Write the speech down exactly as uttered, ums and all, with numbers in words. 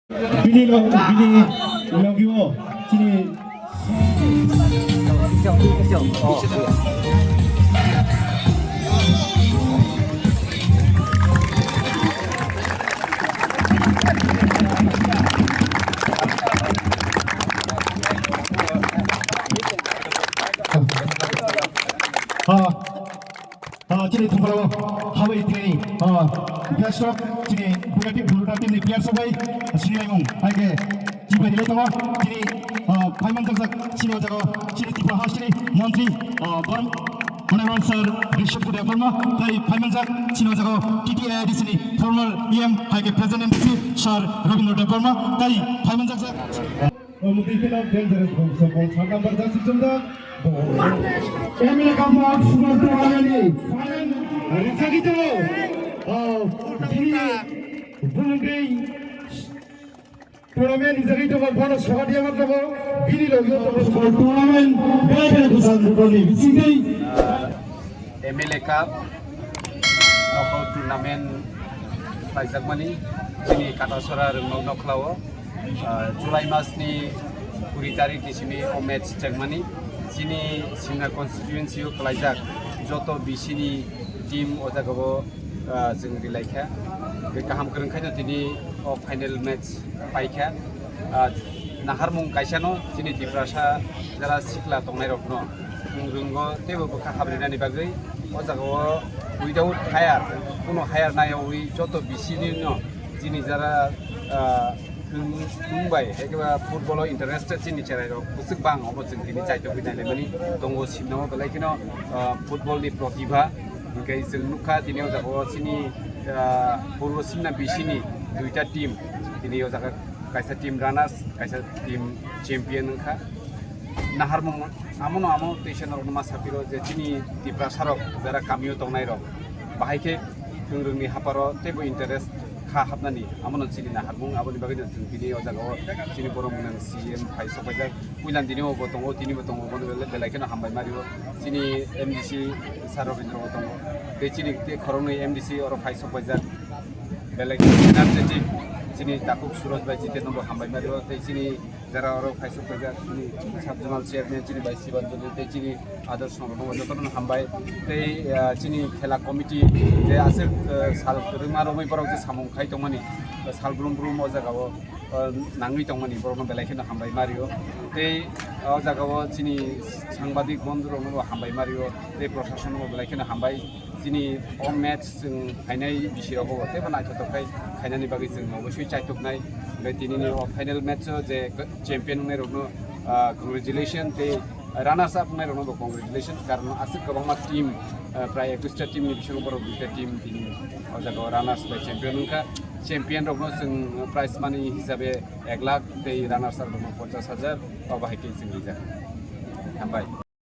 Bini lo, bini logio chini. Ah, ah, chini thumphalo, habai training, ah, best of chini Bhuyatik Bhuruta team ni players bai, sini laimung, hai khe, jibai rilai tongo, chini, ah, phaimang jak jak, chini o jaga, chini Tripura House chini Montri, ah, Borom, Honorable Sir Bishop Debbarma, tai phaimang jak, chini o jaga, T T A I D C ni former E M, hai khe present M D C, Sir Rabindra Debbarma, tai phaimang jak jak. Omo twi kheno dangerous ball, so ball third number jersey chumjak. Ball. M L A Cup Football Tournament ni final rijagwi tongo. Oh, bini bumung twi tournament rijagwi tongo, bono sohor ya mat tongo, bini logio tongo. Football tournament, belai belai bwsang football ni bisingtwi. M L A Cup knockout tournament khlaijakmani chini Katasora rwngnok nokhlao, ah, July mas ni kuri tarik ni simi o match chengmani chini Simna constituency o khlaijak joto B C ni team o jaga o, ah, chwng rilai kha. Tei kaham kwrwng khaino tini o final match paikha. Ah, naharmung kaisano chini Tiprasa jara sikla tongnairokno chwng rwngo teibo bwkha habrinani bagwi o jagao without hire, kuno hire nayawi joto B C ni no chini jara, ah, wng, wng bai, hai khe ba football o interested chini cherairok bwswk bang, obo chwng tini chaithogwi nailaimani tongo, simnamo belai kheno, ah, football ni protibha. Hingke chwng nukha tini o jaga o chini, ah, purbo simna bisini duita team tini o jaga kaisa team runners, kaisa team champion wngkha. Naharmung amono amo teisa norokno ma sapiro je chini Tiprasa rok jara kamio tongnai rok bahai khe thwngrwngni haparo teibo interest kha hapnani, amono chini naharmung, aboni bagwino chwng tini o jaga o chini borok mwnang C M phai sokpaijak. Puilan tini bo tongo, tini bo tongo, bono belai, belai kheno hambai mario. Chini M D C Sir Robindra bo tongo. Tei chini tei khoroknwi M D C oro phai sokpaijak. Belai kheno energetic. Chini takhuk Suraj bai Jitendra bo hambai mario. Tei chini jara oro phai sokpaijak, chini sub zonal chairman, chini bai Sibanjali, tei chini others rokno jotono hambai. Tei, ah, chini khela committee, tei aswk, ah, sal kwrwngma romwi borok je samung khai tongmani, sal brum brum o jaga o. O, nangwi tongmani borokno belai kheno hambai mario. Tei o jaga o chini sangbadik bondhu rokno bo hambai mario, tei proshasonno bo belai kheno hambai. Chini o match chwng phainai bisi rogo bo teibo naithotok khai khainani bagwi chwng oboswi chaituknai. Hingke tinini o final match o je champion wngnai rokno, ah, congratulation tei runners up wngnai rokno bo congratulation, karon aswk kwbangma team, ah, prai ekwis ta team ni bisingo borok duita team tini o jaga o runners bai champion wngkha. Champion rokno chwng prize money hisabe ek lakh tei runners up rokno ponchas hajar, obo hai khe chwng rijak. Hambai.